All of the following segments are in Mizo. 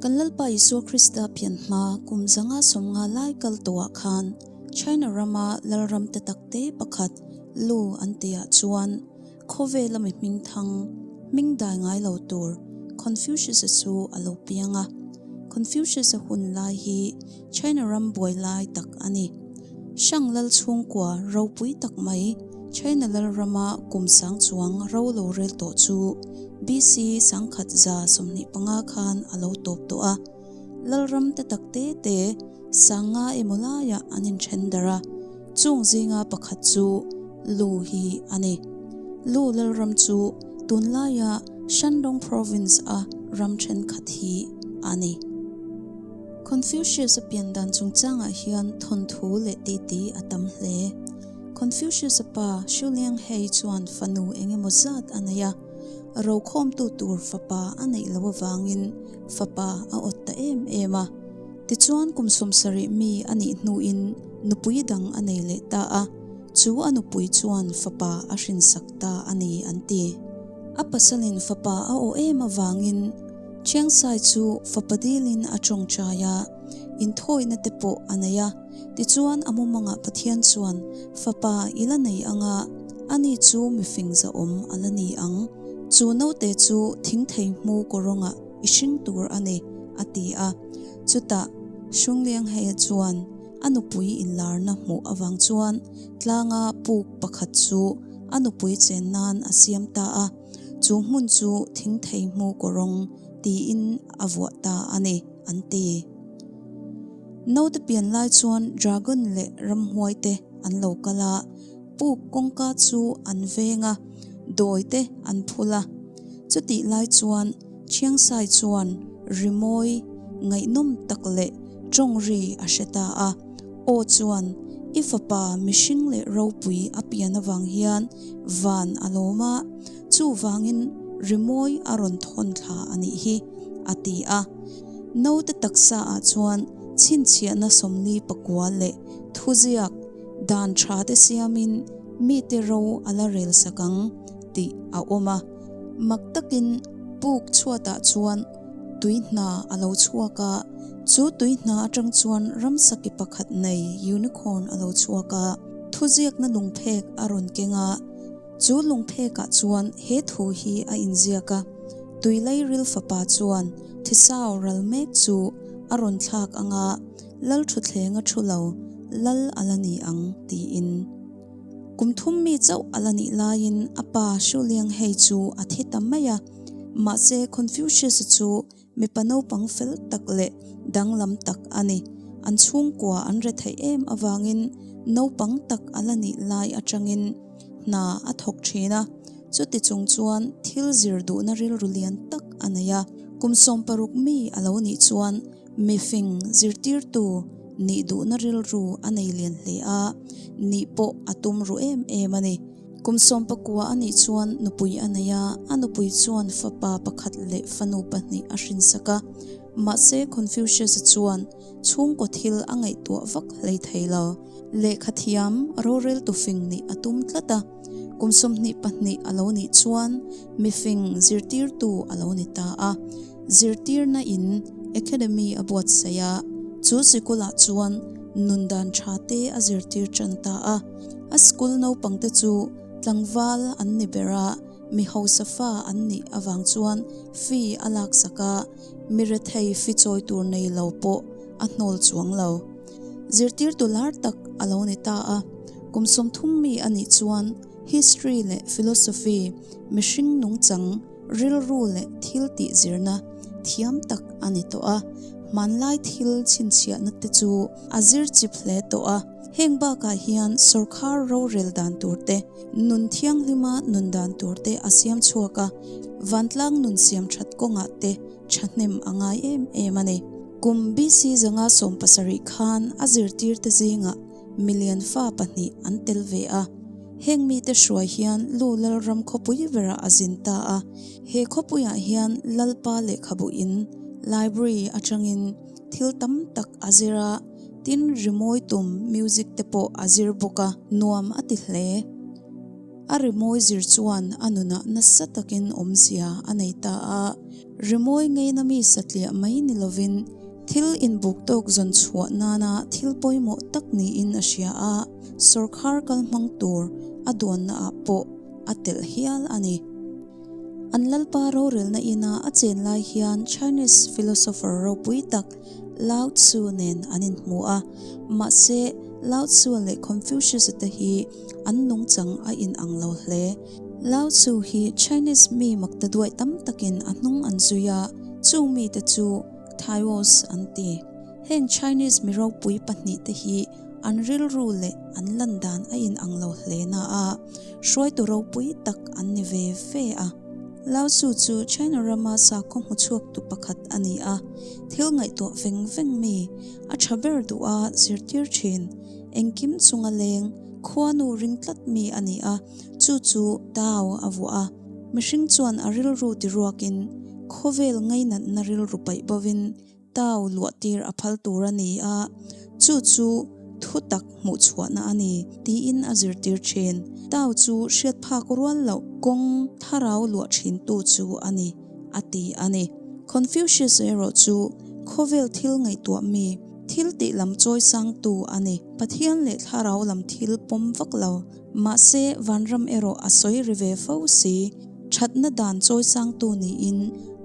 Kan Lalpa Isua Krista pian hma kum 150 lai kal tawhah khan China rama lalram te takte pakhat Lu an tihah chuan khawvela mi hmingthang, hming dai ngai lo tur Confucius-a chu a lo piang a. Confucius-a hun lai hi China ram buai lai tak a ni. Shang lal chhungkua ropui tak mai China lalrama kum sang chuang ro lo rel tawh chu BC 1125 khan a lo tawp tawh a. Lalram te tak te te sanga emaw laiah an inthen darh a, chung zinga pakhat chu Lu hi a ni. Lu lalram chu tunlaia Shandong Province-a ram thenkhat hi a ni. Confucius-a pian dan chungchangah hian thawnthu leh titi a tam hle. Confucius-a pa Shu Liang Hei chuan fanu eng emaw zat a nei a, rokhawmtu tur fapa a neih loh avangin fapa a awt ta em em a. Tichuan kum 70 mi a nih hnuin nupui dang a nei leh ta a, chu a nupui chuan fapa a hrinsak ta a ni an ti. A pasalin fapa a awh em avangin Chiangsai chu fapa dilin a tawngtai a, inthawihna te pawh a nei a. Tichuan a mumangah Pathian chuan, Fapa i la nei ang a, ani chu mifing zahawm a la ni ang. Chu naute chu thingthei hmu kawrawngah i hring tur a ni, a ti a. Chutah Hrungliangheia chuan a nupui inlarna hmuh avang chuan tlanga puk pakhat chu a nupui chen nan a siam ta a. Chu hmun chu thingthei hmu kawrawng tiin a vuah ta a ni, an ti. Naute pian lai chuan dragon leh ramhuai te an lo kal a, puk kawngka chu an veng a, dawi te an phul a. Chutih lai chuan Chiangsai chuan rimawi ngaihnawm tak leh tawng ri a hre ta a. Aw chuan, I fapa mihring leh ropui a pian avang hian van a lawm a, chuvangin rimawi a rawn thawn thla a nih hi, a ti a. Naute taksa ah chuan chhinchhiahna 44 leh thuziak dan tha te siamin mite ro a la rel sak ang tih a awm a. Mak takin puk chhuatah chuan tui hna a lo chhuak a, chu tui hna atang chuan ramsaki pakhat nei unicorn a lo chhuak a, thuziakna lungphek a rawn keng a, chu lungphekah chuan he thu hi a inziak a, Tuileiril fapa chuan thisau ral mek chu a rawn thlak ang a, lal thutthleng a thu lo, lal a la ni ang, tiin. Kum thum mi chauh a la nih laiin a pa Shu Liang Hei chu a thi ta mai a. Mahse Confucius-a chu mipa naupang fel tak leh danglam tak a ni. An chhungkua an re theih em avangin naupang tak a la nih lai atangin hna a thawk thin a. Chuti chung chuan thil zir duhna rilru lian tak a nei a. Kum 60 mi a lo nih chuan mifing zirtirtu nih duhna rilru a nei lian hle a, nih pawh a tum ru em em a ni. Kum 19 a nih chuan nupui a nei a, a nupui chuan fapa pakhat leh fanu pahnih a hrinsak a. Mahse Confucius-a chuan chhungkaw thil a ngaihtuah vak hlei thei lo. Lehkha thiam roreltu fing nih a tum tlat a, kum 22 a lo nih chuan mifing zirtirtu a lo ni ta a. Zirtirna in Academy a buatsaih a, chu sikulah chuan nundan tha te a zirtir tan ta a. A school naupangte chu tlangval an ni ber a, mi hausa fa an nih avang chuan fee a laksak a, mi rethei fi chawi tur nei lo pawh a hnawl chuang lo. Zirtirtu lar tak a lo ni ta a, kum 30 mi a nih chuan history leh philosophy, mihring nungchang, rilru leh thil tih zirna thiam tak a ni tawh a, hmanlai thil chhinchhiahna te chu a zir chip hle tawh a. Heng bakah hian sawrkhar rorel dan tur te, nun thianghlima nun dan tur te a siam chhuak a, vantlang nun siam that kawngah te thahnem a ngai em em a ni. Kum BC 570 khan a zirtirte zingah milian fa pahnih an tel ve a. Heng mite hruai hian Lu Lalram khawpui berah a zin ta a. He khawpuiah hian Lalpa lehkhabu in, library, atangin thil tam tak a zir a, tin rimawi tum, music, te pawh a zir bawk a, nuam a ti hle. A rimawi zir chuan a nunah nasa takin awmzia a nei ta a. Rimawi ngeina mi satliah mai ni lovin thil inbuk tawk zawn chhuah nana thil pawimawh tak niin a hria a, sawrkhar kal hmang tur a duannaah pawh a telh hial a ni. An Lalpa rorelna ina a chen lai hian Chinese philosopher ropui tak Lao Tzu nen an inhmu a, mahse Lao Tzu leh Confucius-a te hi an nungchang a inang lo hle. Lao Tzu hi Chinese mi maktaduaih tam takin a hnung an zui a, chung mite chu Taoist an ti. Heng Chinese mi ropui pahnihte hi An rilru leh an lan dan a inang lo hle na a, hruaitu ropui tak an ni ve ve a. Lao Tzu chu China rama sakhaw hmuchhuaktu pakhat a ni a, thil ngaihtuah veng veng mi, a tha ber duh a zirtir thin, engkim chunga leng, khuanu ring tlat mi a ni a, chu chu Tao a vuah a. Mihring chuan a rilru tiruakin khawvel ngainatna rilru paih bovin Tau luahtir a phal tur a ni a, chu chu thu tak hmuhchhuahna a ni, tiin a zirtir thin. Tau chu hriat phak rual loh kawng thlarau luah thintu chu a ni, a ti a ni. Confucius erawh chu khawvel thil ngaihtuah mi, thil tih lam chawi sangtu a ni. Pathian leh thlarau lam thil pawm vak lo. Mahse, vanram erawh a sawi ri ve fo si. Thatna dan chawisangtu niin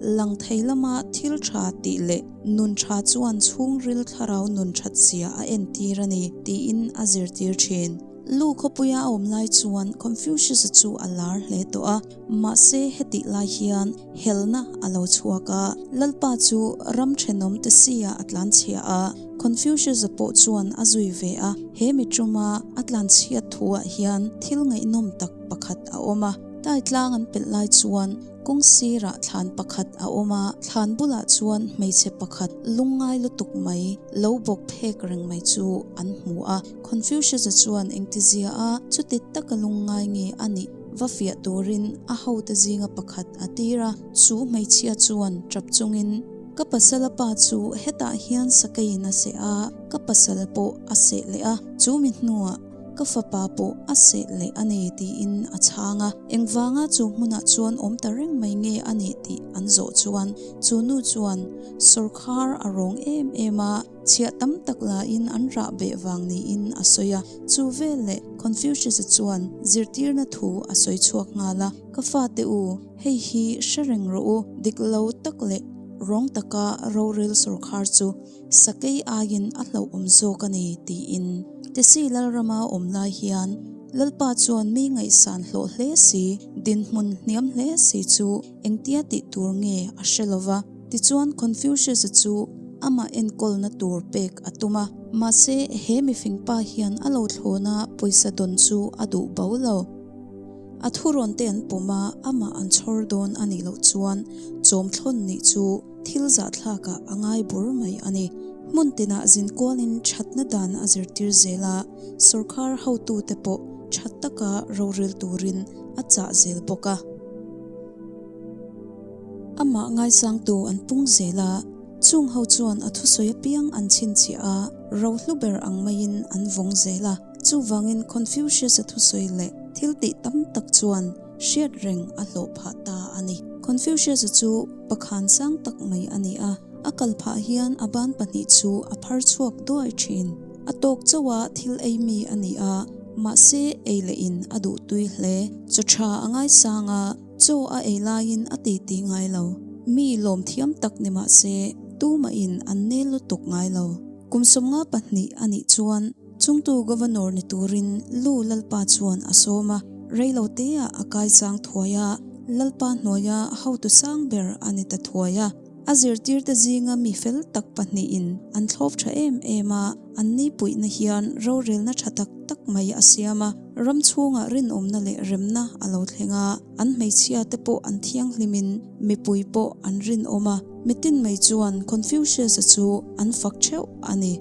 lang thei lama thil tha tih leh nun tha chuan chhungril thlarau nun that zia a entir a ni, tiin a zirtir thin. Lu khawpuia a awm lai chuan Confucius-a chu a lar hle tawh a, mahse hetih lai hian helna a lo chhuak a, Lalpa chu ram thenawm te sia a tlanchhia a, Confucius-a pawh chuan a zui ve a, he mi tuma a tlanchhiat thuah hian thil ngaihnawm tak pakhat a awm a. Tai tlang an pelh lai chuan kawng sirah thlan pakhat a awm a, thlan bulah chuan hmeichhe pakhat lungngai lutuk mai lo bawk phek reng mai chu an hmu a. Confucius-a chuan engtizia a chuti taka lungngai nge a nih va fiah turin a hote zinga pakhat a tir a. Chu hmeichhia chuan tap chungin, Ka pasala pa chu hetah hian sakeiin a seh a, ka pasal pawh a seh leh a, chu mi hnuah, Ka fapa pawh a seh leh a ni tiin a chhang a. Engvanga chu hmunah chuan awm ta reng mai nge a nih tih an zawh chuan chu nu chuan sawrkhar a rawng em em a, chhiah tam tak lain an rah beh vang niin a sawi a. Chu veleh Confucius-a chuan zirtirna thu a sawi chhuak nghal a, Ka fate u, hei hi hre reng rawh u, dik lo tak leh rawng taka rorel sawrkhar chu Sakei aiin a hlauhawm zawk a ni, tiin. Tesi Lalrama awm lai hian Lalpa chuan mi ngaihsan hlawh hle si, dinhmun hniam hle si chu engtia tih tur nge a hre lo va. Tichuan Confucius-a chu amah enkawlna tur pek a tum a. Mahse, he mifingpa hian a lo thlawna pawisa dawn chu a duh bo lo. A thurawn te an pawm a, amah an chhawr dawn a nih loh chuan chawmthlawn nih chu Thil zahthlakah a ngai bur mai a ni. Hmun tinah zin kualin thatna dan a zirtir zel a, sawrkar hotute pawh tha taka rorel turin a chah zel bawk a. Amah ngaisangtu an pung zel a, chung ho chuan a thusawi apiang an chhinchhiah a, rohlu ber ang maiin an vawng zel a. Chuvangin Confucius-a thusawi leh thil tih tam tak chuan hriat reng a hlawh phah ta a ni. Confucius-a chu pakhan sang tak mai a ni a, a kal phah hian a ban pahnih chu a phar chhuak duai thin. A tawk chauh a thil ei mi a ni a, mahse ei leh in a duh tui hle. Chaw tha a ngaisang a, chaw a ei laiin a titi ngai lo. Mi lawm thiam tak ni mah se, tumahin an nel lutuk ngai lo. Kum 52 a nih chuan Chungtu Governor ni turin Lu Lalpa chuan a sawm a, reilo teah a kaisang thuai a, Lalpa hnuaia hotu sang ber a ni ta thuai a. A zirtirte zinga mi fel tak pahnihin an thlawp tha em em a, an ni puihna hian rorelna tha tak tak mai a siam a, ram chhungah rinawmna leh remna a lo thleng a, an hmeichhiate pawh an thianghlimin mipui pawh an rinawm a, mitin mai chuan Confucius-a chu an fak theuh a ni.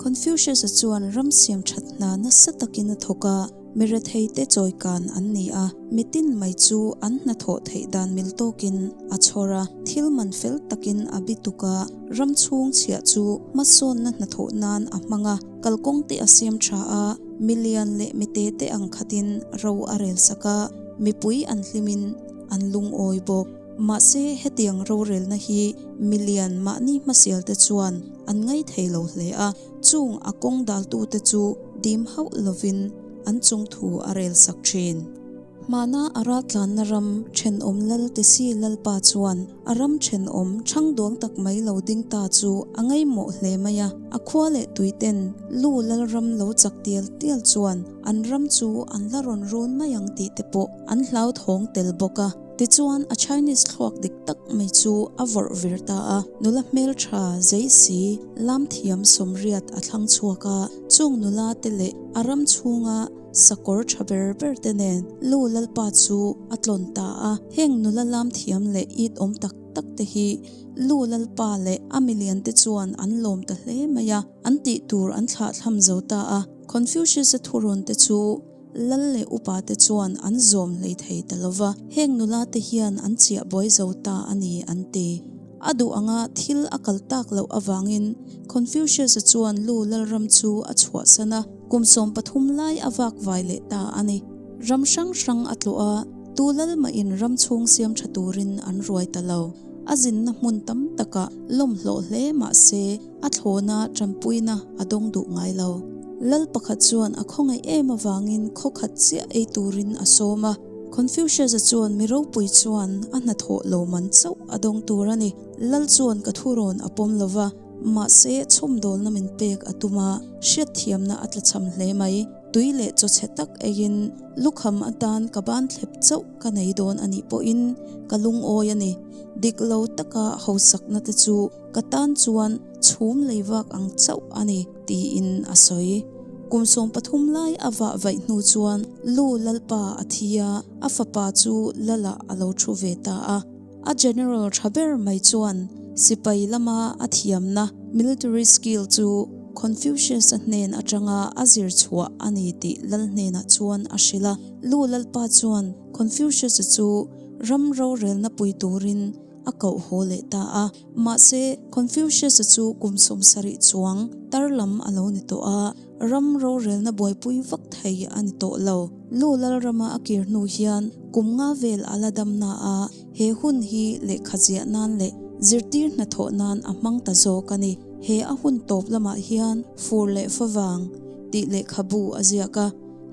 Confucius-a chuan ram siam that hna nasa takin a thawk a, mi retheite chawikan an ni a, mitin mai chu an hnathawh theih dan mil tawkin a chhawr. chhawr a, thil man fel takin a bituk a, ram chhung chhiah chu hmasawnna hnathawh nan a hmang a, kalkawng te a siam tha a, milian leh mite te ang khatin ro a rel sak a, mipui an hlimin an lungawi bawk. Mahse, hetiang rorelna hi milian mahni hmasial te chuan an ngaithei lo hle a, chung a kawng daltute chu dim hauh lovin an chungthu a rel sak thin. Hmana a raltlanna ram thenawm lal Tesi Lalpa chuan a ram thenawm chhangduang tak mai lo ding ta chu a ngaihmawh hle mai a, a khua leh tuiten Lu Lalram lo chak tial tial chuan an ram chu an la rawn run mai ang tih te pawh an hlauthawng tel bawk a. Tichuan a Chinese thluak dik tak mai chu a vawrh vir ta a, nula hmeltha zei si lam thiam sawmriat a thlang chhuak a, chung nula te leh a ram chhunga sakawr tha ber ber te nen Lu Lalpa chu a tlawn ta a, heng nula lam thiam leh it awm tak tak te hi Lu Lalpa leh a milian te chuan an lawm ta hle mai a, an tih tur an thlahthlam zo ta a, Confucius-a thurawn te chu Lal leh upa te chuan an zawm hlei thei ta lo va, heng nula te hian an chiah buai zo ta a ni an ti. A duh anga thil a kal tak loh avangin Confucius-a chuan Lu Lalram chu a chhuahsan a, kum 13 lai a vak vai leh ta a ni. Ram hrang hrang a tlawh a, tu lal mahin ram chhung siam tha turin an ruai ta lo. A zinna hmun tam takah lawmhlawh hle mah se, A thlawna tanpuina a dawng duh ngai lo. Lal pakhat chuan a khawngaih em avangin khaw khat chiah ei turin a sawm a. Confucius-a chuan mi ropui chuan a hnathawh lo man chauh a dawng tur a ni. Lal chuan ka thurawn a pawm lo va, mahse chhawmdawlna min pek a tum a, hriatthiamna a tlachham hle mai. Tui leh chaw chhe tak eiin lukham atan ka ban thlep chauh ka nei dawn a nih pawhin ka lungawi a ni. Dik lo taka hausakna te chu Ka tan chuan chhum lei vak ang chauh a ni, tiin a sawi. Kum 13 lai a vah vaih hnu chuan Lu Lalpa a thi a, a fapa chu Lalah a lo thu ve ta a. A general tha ber mai chuan sipai lama a thiamna, military skill, chu Confucius-a hnen atanga a zir chhuah a ni tih Lal hnenah chuan a hrilh a. Lu Lalpa chuan Confucius-a chu ram rorelna pui turin a koh haw leh ta a. Mahse, Confucius-a chu kum 70 chuang tar lam a lo ni tawh a, ram rorelna buaipui vak thei a ni tawh lo. Lu Lalrama a kir hnu hian kum nga vel a la dam na a, he hun hi lehkha ziah nan leh zirtir hnathawh nan a hmang ta zawk a ni. He a hun tawp lamah hian fur leh favang tih lehkhabu a ziak a,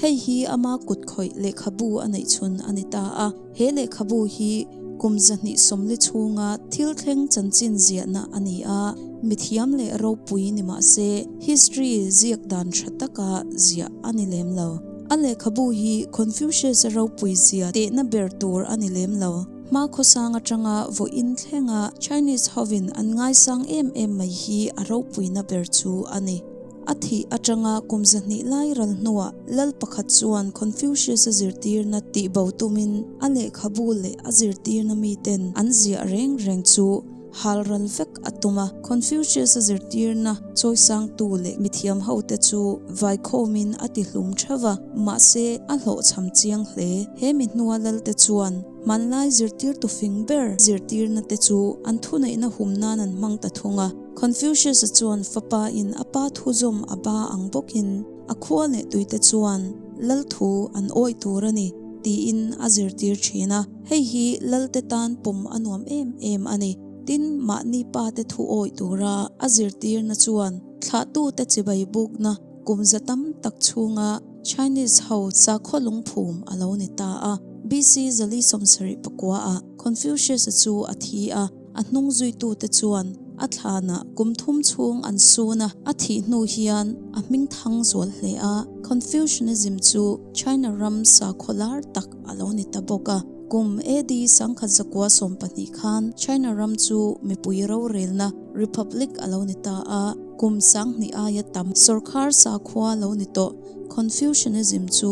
hei hi ama kut khawih lehkhabu a neih chhun a ni ta a. He lehkhabu hi kum 240 chhunga thil thleng chanchin ziahna a ni a, mithiam leh ropui ni mah se history ziak dan tha taka ziah a ni lem lo. A lehkhabu hi Confucius-a ropui zia tehna ber tur a ni lem lo. Hma khawsang atanga vawiin thlenga Chinese hovin an ngaisang em em mai hi a ropuina ber chu a ni. A thih atanga kum 200 lai ral hnuah lal pakhat chuan Confucius-a zirtirna tihbo tumin a lehkhabu leh a zirtirna miten an ziah reng reng chu hal ral vek a tum a. Confucius-a zirtirna chawisangtu leh mithiam hote chu vaikhawmin a tihlum theuh a, mahse a hlawhchham chiang hle. He mi hnua lalte chuan hmanlai zirtirtu fing ber zirtirna te chu an thuneihna hum nan an hmang ta thung a. Confucius-a chuan fapa in a pa thuzawm a ba ang bawkin a khua leh tuite chuan lal thu an awih tur a ni tiin a zirtir thin a, hei hi lalte tan pawm a nuam em em a ni. Tin, mahni pate thu awih tura a zirtirna chuan thlahtute chibai bukna kum za tam tak chhunga Chinese ho sakhaw lungphum a lo ni ta a. BC 479 ah Confucius-a chu a thi a. A hnung zuitute chuan a thlanah kum thum chhung an sun a, a thih hnu hian a hming thang zual hle a. Confucianism chu China ram sakhaw lar tak a lo ni ta bawk a. Kum AD 1912 khan China ram chu mipui rorelna Republic a lo ni ta a, kum 2000 aia tam sawrkhar sakhua lo ni tawh Confucianism chu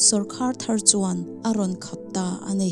sawrkhar thar chuan a rawn khap ta a ni.